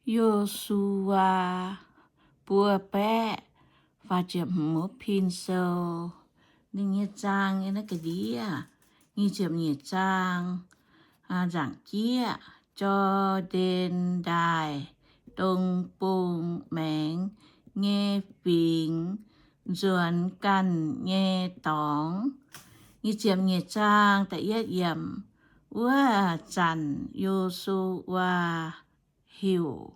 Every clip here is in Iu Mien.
Yo^su^waa buo baeqv. Faah ziepc hmz wuov pin sou. Ninh nyei zaang nyei naaiv ga'ndiev. Nyic ziepc nyeic zaang, nzaangc jieqv, Jor^ndaen Ndaaih dong bung maengx nyei fingx nzuonx ganh nyei dorngx. Nyic ziepc nyeic zaang da'yietv yiemc. Wuov zanc Yo^su^waa heuc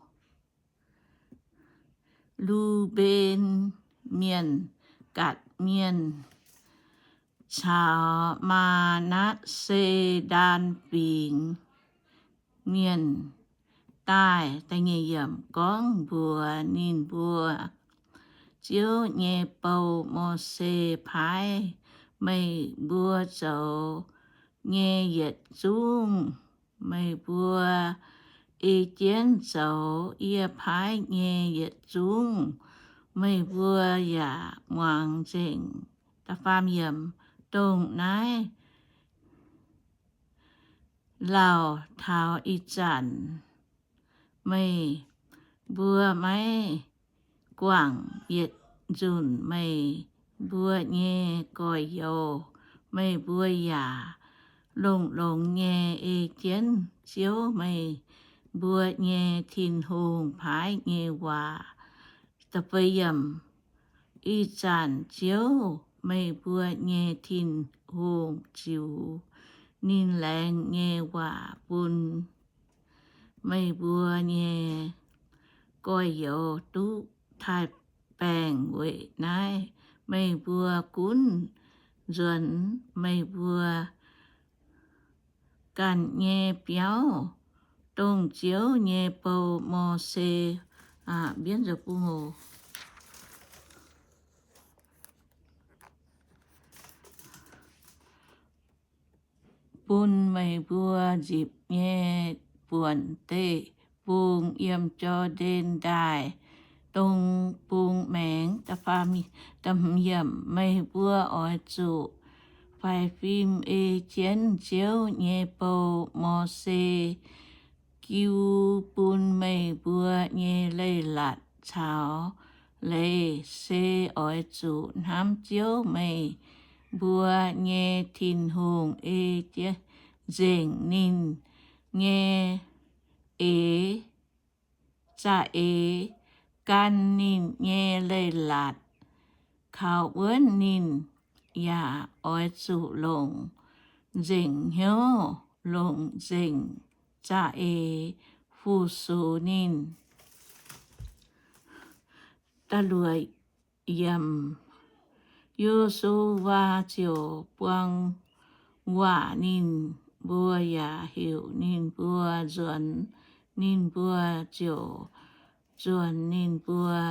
Lu^mben Mienh, Gatc Mienh, caux Maa^natv^se Ndaan Fingx Mienh daaih, gorngv mbuox ninh mbuo, Ziouv nyei bou, Mose, paaiv meih mbuo zoux nyei yietc zungv meih mbuo ei jienv zoux, yie paaiv nyei yietc zungv meih mbuo yaac muangx nzengc. Dongh naaiv lauh taux ih zanc meih mbuo maiv guangc yietc nzunc meih mbuo nyei gorx-youz, meih mbuo yaac longx-longx nyei ei jienv Ziouv, meih mbuo nyei Tin-Hungh, paaiv nyei waac. Ih zanc Ziouv, meih mbuo nyei Tin-Hungh, ziux ninh laengz nyei waac bun meih mbuo nyei gorx-youz duqv taaih-baengh. Weic naaiv meih mbuo gunv nzuonx meih mbuo ganh nyei biauv, dongh Ziouv nyei bou, Mose, mbienv nzoux bung oc, bun meih mbuo nzipc nyei buonc deic-bung yiem Jor^ndaen Ndaaih dong bung maengx. Meih mbuo oix zuqc faix fim ei jienv Ziouv nyei bou, Mose, jiu bun meih mbuo nyei leiz-latc caux leiz, se oix zuqc hnamv Ziouv, meih mbuo nyei Tin-Hungh, ei jienv nzengc ninh nyei eix, za'eix, gan ninh nyei leiz-latc, kaux wuonv ninh. Yaac oix zuqc longc nzengc hnyouv, longc nzengc za'eix fu-sux ninh. Yo^su^waa ziouc buang waac ninh mbuo yaac heuc ninh mbuo nzuonx. Ninh mbuo ziouc nzuonx ninh mbuo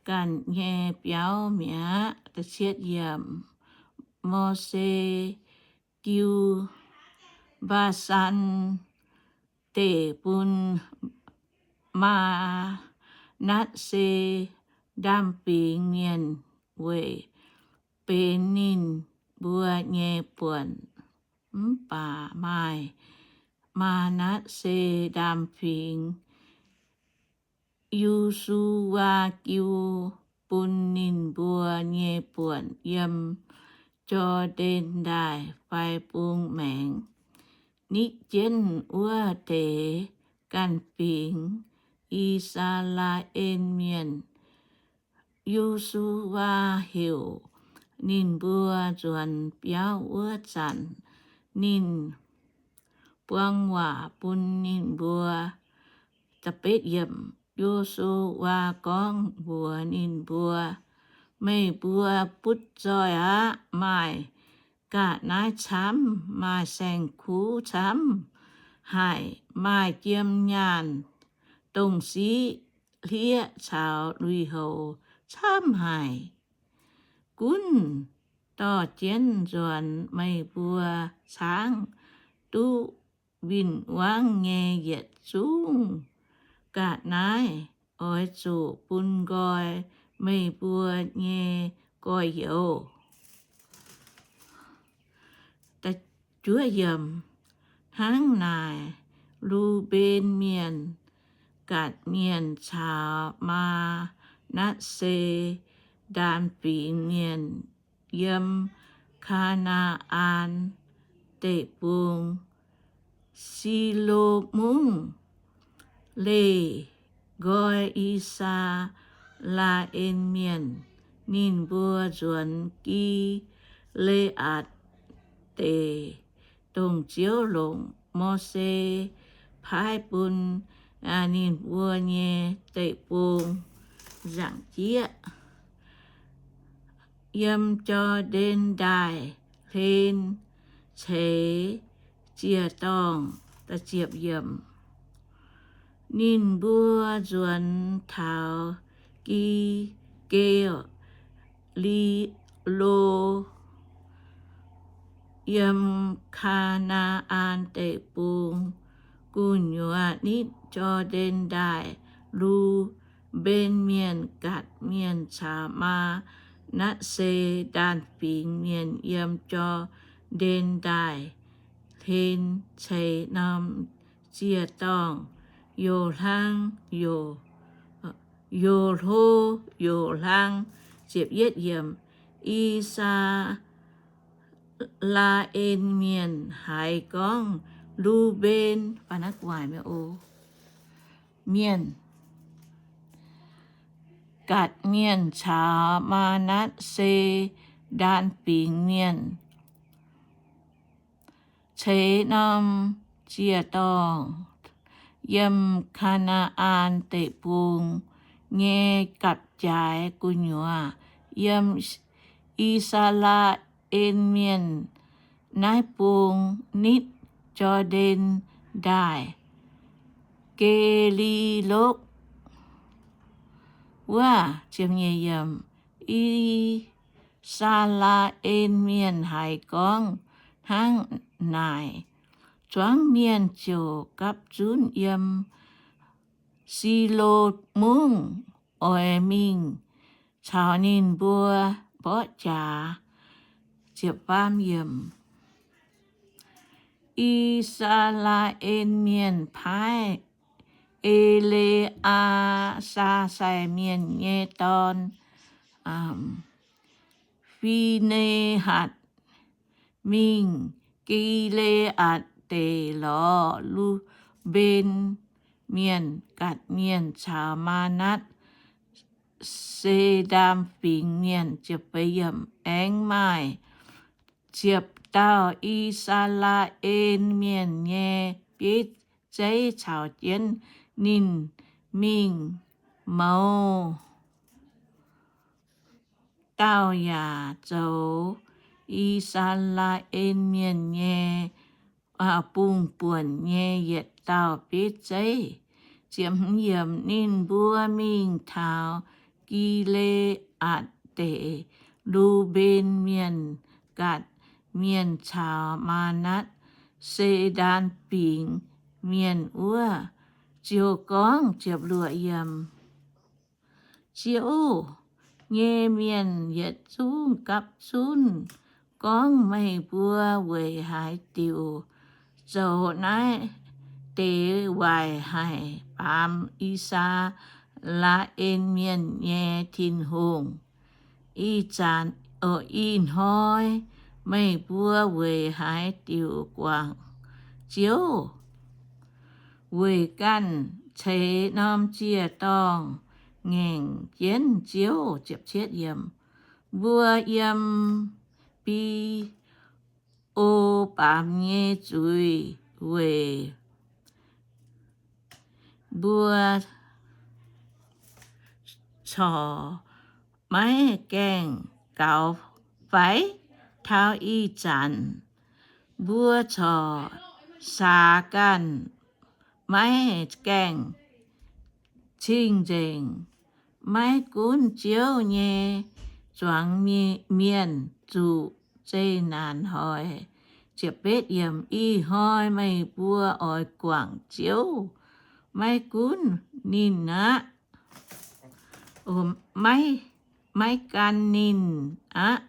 ganh nyei biauv mi'aqv. Mose jiu Mbaa^san Deic bun Maa^natv^se Ndaam Fingx Mienh weic benx ninh mbuo nyei buonc. Mv baac maaih Maa^natv^se Ndaam Fingx, Yo^su^waa jiu bun ninh mbuo nyei buonc yiem Jor^ndaen Ndaaih fai bung maengx, nitv jienv wuov deix ganh fingx I^saa^laa^en Mienh. Yo^su^waa heuc ninh mbuo nzuonx biauv wuov zanc, ninh buang waac bun ninh mbuo. Yo^su^waa gorngv mbuox ninh mbuo, Meih mbuo butv zoih aqv. Maaih ga'naaiv camv, maaih saeng-kuv camv haic, maaih jiem nyaanh, dongh siqv hlieqv caux lui-houx camv haic. Gunv dorh jienv nzuonx meih mbuo caangv duqv win-wangv nyei yietc zungv ga'naaiv oix zuqc bun nqoi meih mbuo nyei gorx-youz. Hnangv naaic, Lu^mben Mienh, Gatc Mienh caux Maa^natv^se Ndaan Fingx Mienh yiem Kaa^naa^an Deic-Bung. Silo Mungv leih nqoi I^saa^laa^en Mienh. Ninh mbuo nzuonx Gi^le^aatc Deic, dongh Ziouv longc Mose paaiv bun ninh mbuo nyei deic-bung, nzaangc jieqv, yiem Jor^ndaen Ndaaih hlen ceix ziec-dorngh. Ninh mbuo nzuonx taux Gi^li^lo, yiem Kaa^naa^an Deic-Bung gu'nyuoz nitv Jor^ndaen Ndaaih. Lu^mben Mienh, Gatc Mienh caux Maa^natv^se Ndaan Fingx Mienh yiem Jor^ndaen Ndaaih hlen ceix norm ziec-dorngh, youh hlang, youh hlo, youh hlang. I^saa^laa^en Mienh haiz gorngv, Lu^mben Mienh, Gatc Mienh caux Maa^natv^se Ndaan Fingx Mienh ceix norm ziec-dorngh yiem Kaa^naa^an Deic-Bung nyei gapv-jaaix gu'nyuoz, yiem I^saa^laa^en Mienh naaiv bung nitv Jor^ndaen Ndaaih, Ge^li^lokv wuov. I^saa^laa^en Mienh haiz gorngv hnangv naaic, zuangx mienh ziouc gapv zunv yiem Silo Mungv oix mingh caux ninh mbuo mborqv jaax. I^saa^laa^en Mienh paaiv E^le^aa^saa, sai mienh nyei dorn, Fi^ne^hatc, mingh Gi^le^aatc Deic lorz Lu^mben Mienh, Gatc Mienh caux Maa^natv^se Ndaan Fingx Mienh. Aengx maaih ziepc dauh I^saa^laa^en Mienh nyei bieiv zeiv caux jienv ninh mingh. Mouz dauh yaac zoux I^saa^laa^en Mienh nyei bung-buonc nyei yietc dauh bieiv zeiv. Ninh mbuo mingh taux Gi^le^aatc Deic, Lu^mben Mienh, Gatc Mienh caux Maa^natv^se Ndaan Fingx Mienh wuov, ziouc gorngv, Ziouv nyei mienh yietc zungv gapv zunv gorngv meih mbuo weic haaix diuc zoux naaiv deix waaic haic baamz I^saa^laa^en Mienh nyei Tin-Hungh. Ih zanc, ih hnoi meih mbuo weic haaix diuc guangc Ziouv? Weic ganh ceix norm ziec-dorngh ngaengc jienv Ziouv. Mbuo yiem Bi^o baamz nyei zuiz weic mbuo corc maiv gaengh gaux fai? Taux ih zanc mbuo corc saax ganh maiv gaengh cing-nzengc. Maiv gunv Ziouv nyei zuangx mienh zuqc zeqc naanc hoic. Ih hnoi meih mbuo oix guangc Ziouv, maiv gunv ninh aqv. Maiv, maiv gan ninh aqv.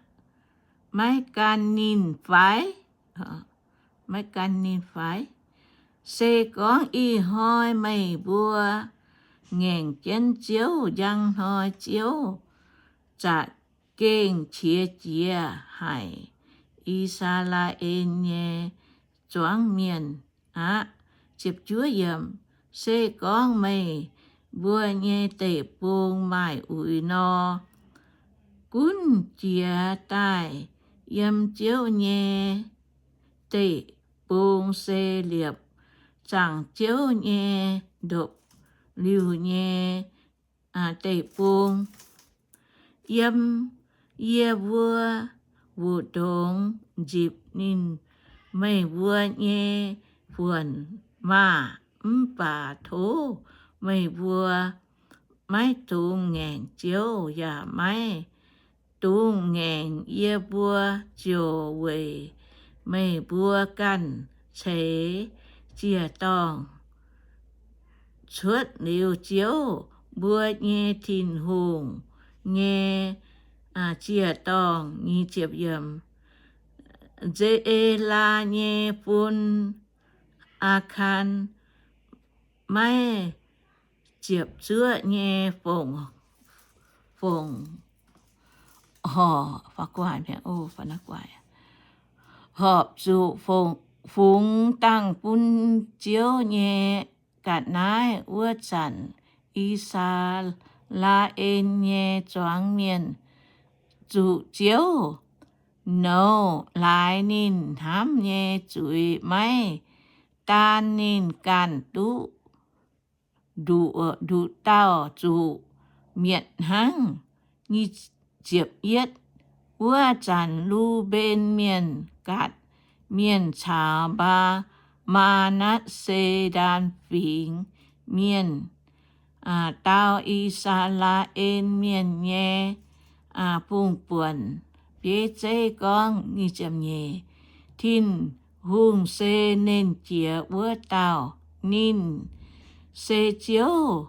Maiv gan ninh fai? Maiv gan ninh fai? Se gorngv ih hnoi meih mbuo ngaengc jienv Ziouv. Njang hnoi Ziouv za'gengh qiex jiez haic I^saa^laa^en nyei zuangx mienh aqv. Se gorngv meih mbuo nyei deic-bung maaih uix nor, gunv jiez daaih yiem Ziouv nyei deic-bung se liepc zaangc Ziouv nyei ndopv-liuh nyei deic-bung. Yiem yie mbuo wuc ndongx nzipc ninh, meih mbuo nyei fuonc maah! Mv baac tov meih mbuo maiv dungx ngaengc Ziouv yaac maiv dungx ngaengc yie mbuo ziouc weic meih mbuo ganh ceix ziec-dorngh cuotv liuz Ziouv mbuo nyei Tin-Hungh nyei ziec-dorngh. Nze^e^laa nyei fun, Aa^kan, maiv ziepc zuoqv nyei fongc, fongc horc, horpc zuqc fungx dangh bun Ziouv nyei ga'naaiv wuov zanc, I^saa^laa^en nyei zuangx mienh zuqc Ziouv nouz laaix ninh hnamv nyei zuiz, maiv daan ninh ganh duqv nduqc dauh zuqc mietc hnangv. Wuov zanc Lu^mben Mienh, Gaatc Mienh caux Maa^naa^se Ndaan Fingx Mienh dau I^saa^laa^en Mienh nyei fungx-buonc bieiv zeiv gorngv, Tin-Hungh se Nernh Jiex Wuov Dauh. Ninh se Ziouv.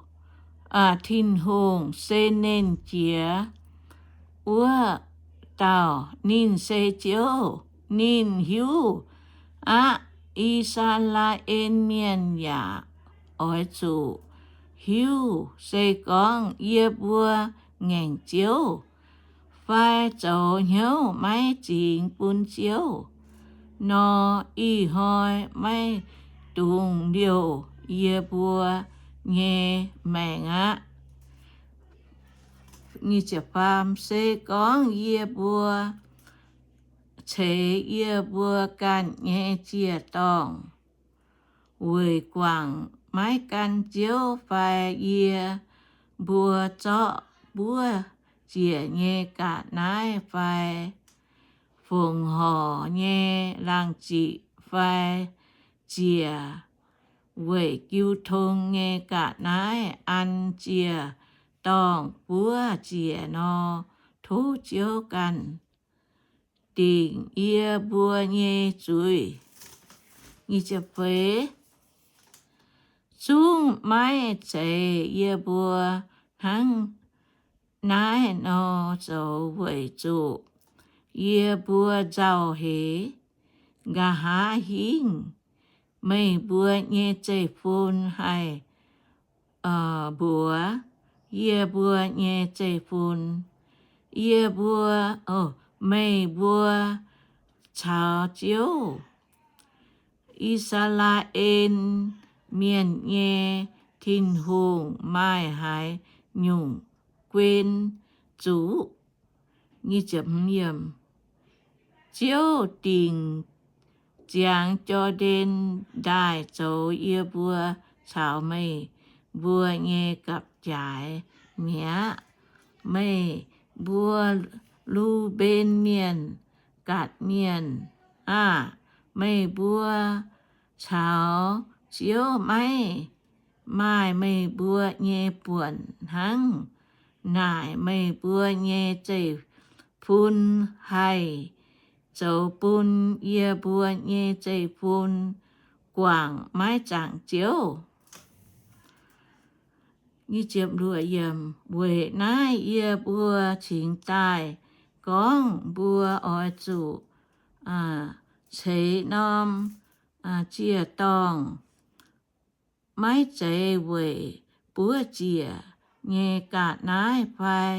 Tin-Hungh se Nernh Jiex Wuov Dauh. Ninh se Ziouv. Ninh hiuv aqv. I^saa^laa^en Mienh yaac oix zuqc hiuv, se gorngv yie mbuo ngaengc Ziouv fai zoux hnyouv maiv zingx bun Ziouv nor, ih hnoi maiv dungx liouh yie mbuo nyei maengc aqv. Se gorngv yie mbuo ceix yie mbuo ganh nyei ziec-dorngh weic guangc maiv gan Ziouv fai yie mbuo zorqv buov ziec nyei ga'naaiv fai fongc horc nyei laangz ziqc fai ziec weic jiu tong nyei ga'naaiv an ziec-dorngh buov ziec nor, tov Ziouv ganh dingc yie mbuo nyei zuiz. Zungv maiv zeiz yie mbuo hnangv naaiv nor zoux weic zuqc yie mbuo nzauh heix, nqa'haav hingv meih mbuo nyei zeiv-fun haih mbuox yie mbuo nyei zeiv-fun. Yie mbuo, meih mbuo caux Ziouv, I^saa^laa^en Mienh nyei Tin-Hungh, maaih haaix nyungc guen zuqc? Ziouv dingc ziangx Jor^ndaen Ndaaih zoux yie mbuo caux meih mbuo nyei gapv-jaaix mi'aqv. Meih mbuo Lu^mben Mienh, Gaatc Mienh aah! Meih mbuo caux Ziouv maiv maaih meih mbuo nyei buonc hnangv naaic. Meih mbuo nyei zeiv-fun haih zoux bun yie mbuo nyei zeiv-fun guangc maiv zaangc Ziouv. Weic naaiv yie mbuo cingx daaih gorngv mbuo oix zuqc ceix norm ziec-dorngh, maiv zeiz weic buov ziec nyei ga'naaiv fai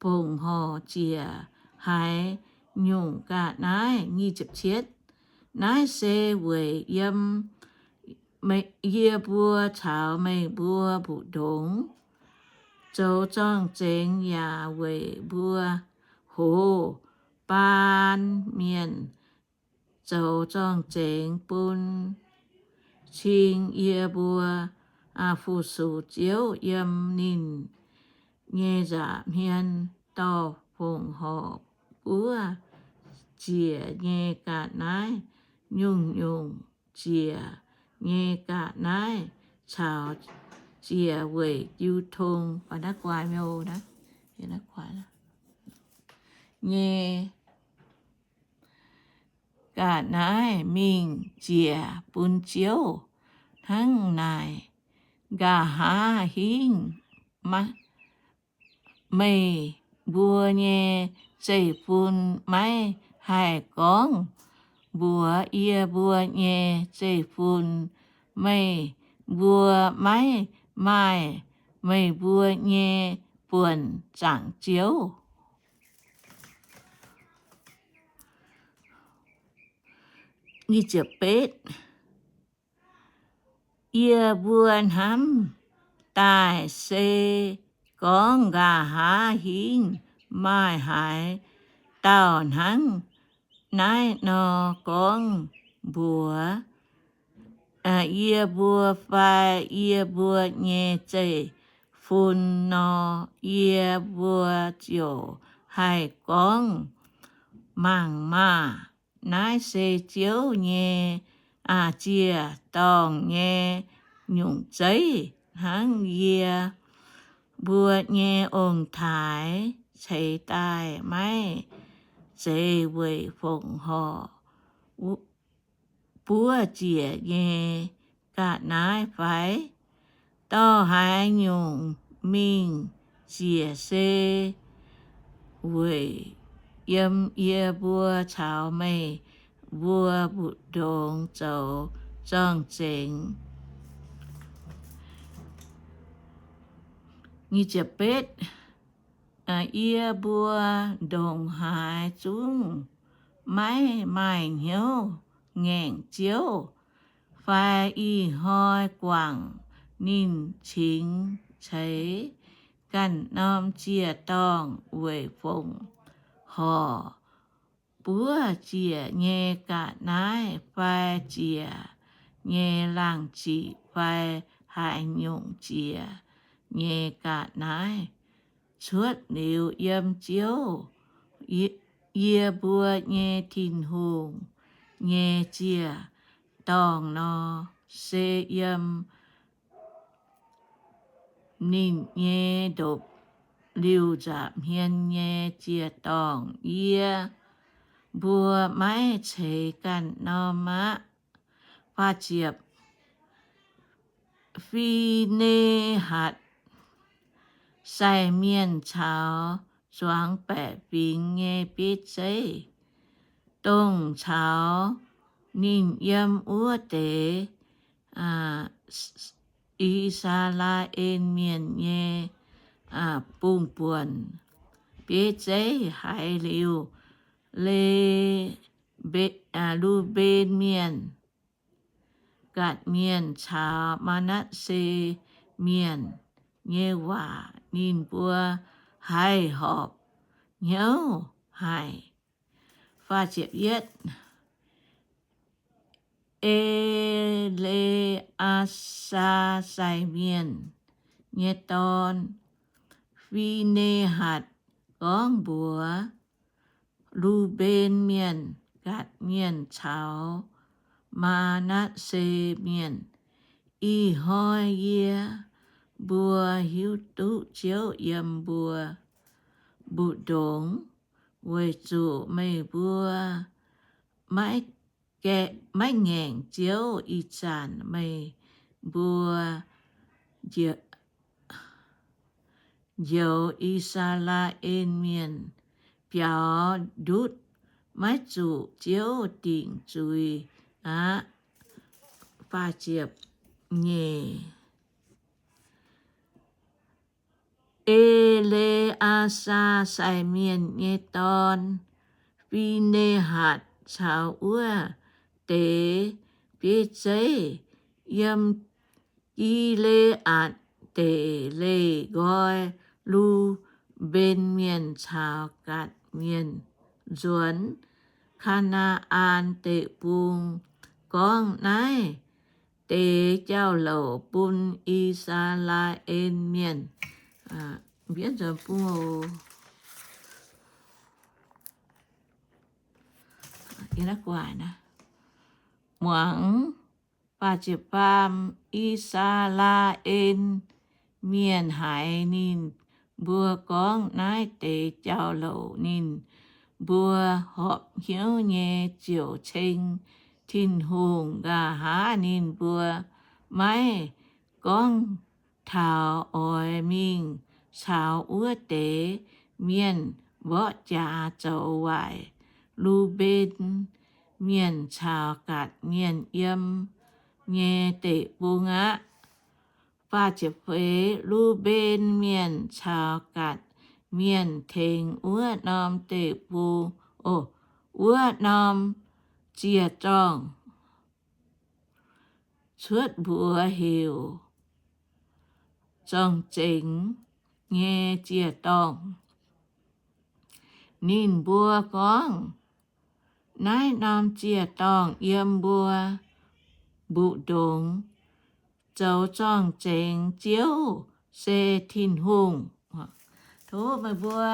fongc horc ziec haaix nyungc ga'naaiv. Naaiv se weic yiem yie mbuo caux meih mbuo mbu'ndongx zoux zorng-zengx yaac weic mbuo hoz baan mienh zoux zorng-zengx bun cing yie mbuo fu-sux Ziouv yiem ninh nyei nza'hmien dorh fongc horc buov ziec nyei ga'naaiv, nyungc-nyungc ziec nyei ga'naaiv caux ziec weic jiu tong nyei ga'naaiv mingh ziec bun Ziouv. Hnangv naaic, nqa'haav hingv meih mbuo nyei zeiv-fun maiv haih gorngv mbuox yie mbuo nyei zeiv-fun, Meih mbuo maiv maaih meih mbuo nyei buonc zaangc Ziouv. Yie mbuo hnamv daaih se gorngv nqa'haav hingv maaih haaix dauh hnangv naaiv nor gorngv mbuox yie mbuo fai yie mbuo nyei zeiv-fun nor, yie mbuo ziouc haih gorngv, Mangc maah! Naaiv se Ziouv nyei ziec-dorngh nyei nyungc zeiv, hnangv yie mbuo nyei ong-taaix ceix daaih maiv zeiz weic fongc horc buov ziec nyei ga'naaiv fai? Dorh haaix nyungc mingh ziec se weic yiem yie mbuo caux meih mbuo mbu'ndongx zoux zorng-zengx. Yie mbuo ndongc haaix zungv maiv maaih hnyouv ngaengc Ziouv fai ih hnoi guangc ninh cingx ceix ganh norm ziec-dorngh weic fongc horc buov ziec nyei ga'naaiv fai ziec nyei laangh ziqc fai haaix nyungc ziec nyei ga'naaiv cuotv liuz yiem Ziouv, yie mbuo nyei Tin-Hungh, nyei ziec-dorngh nor, se yiem ninh nyei ndopv-liuh nza'hmien nyei ziec-dorngh. Yie mbuo maiv ceix ganh norm aqv. Fi^ne^hatc sai mienh caux zuangx baeqc fingx nyei bieiv zeiv, dongh caux ninh yiem wuov deix I^saa^laa^en Mienh nyei bung-buonc bieiv zeiv haiz liuz, Le, Lu^mben Mienh, Gatc Mienh caux Maa^natv^se Mienh nyei waac, ninh mbuo haih horpc hnyouv haic. E^le^aa^saa sai mienh nyei dorn, Fi^ne^hatc, gorngv mbuox Lu^mben Mienh, Gatc Mienh caux Maa^natv^se Mienh, Ih hnoi yie mbuo hiuv duqv Ziouv yiem mbuo mbu'ndongx, weic zuqc meih mbuo maiv ngaengc Ziouv. Ih zanc meih mbuo njoux I^saa^laa^en Mienh biaux ndutv, maiv zuqc Ziouv dingc zuiz aqv. Nyeic, E^le^aa^saa sai mienh nyei dorn, Fi^ne^hatc, caux wuov deix bieiv zeiv yiem Gi^le^aatc Deic Leih nqoi Lu^mben Mienh caux Gaatc Mienh nzuonx Kaa^naa^an Deic-Bung gorngv naaiv deix jauv-louc bun I^saa^laa^en Mienh. Muangx I^saa^laa^en Mienh haiz ninh mbuo gorngv naaiv deix jauv-louc, ninh mbuo horpc hnyouv nyei ziouc ceng Tin-Hungh. Nqa'haav ninh mbuo maiv gorngv taux oix mingh caux wuov deix mienh mborqv jaax zoux waaic Lu^mben Mienh caux Gaatc Mienh yiem nyei deic-bung aqv. Lu^mben Mienh caux Gaatc Mienh tengx wuov norm deic-bung, o, wuov norm ziec-zorngh cuotv mbuox heuc Zorng-Zengx nyei Ziec-Dorngh. Ninh mbuo gorngv, Naaiv norm ziec-dorngh yiem mbuo mbu'ndongx zoux zorng-zengx Ziouv se Tin-Hungh. Tov meih mbuo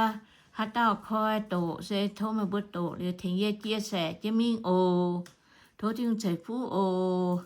haaix dauh koi doqc se tov meih mbuo doqc liuz tengx yie chia sẻ jienv mingh oc. Tov Tin-Hungh ceix fuqv oc.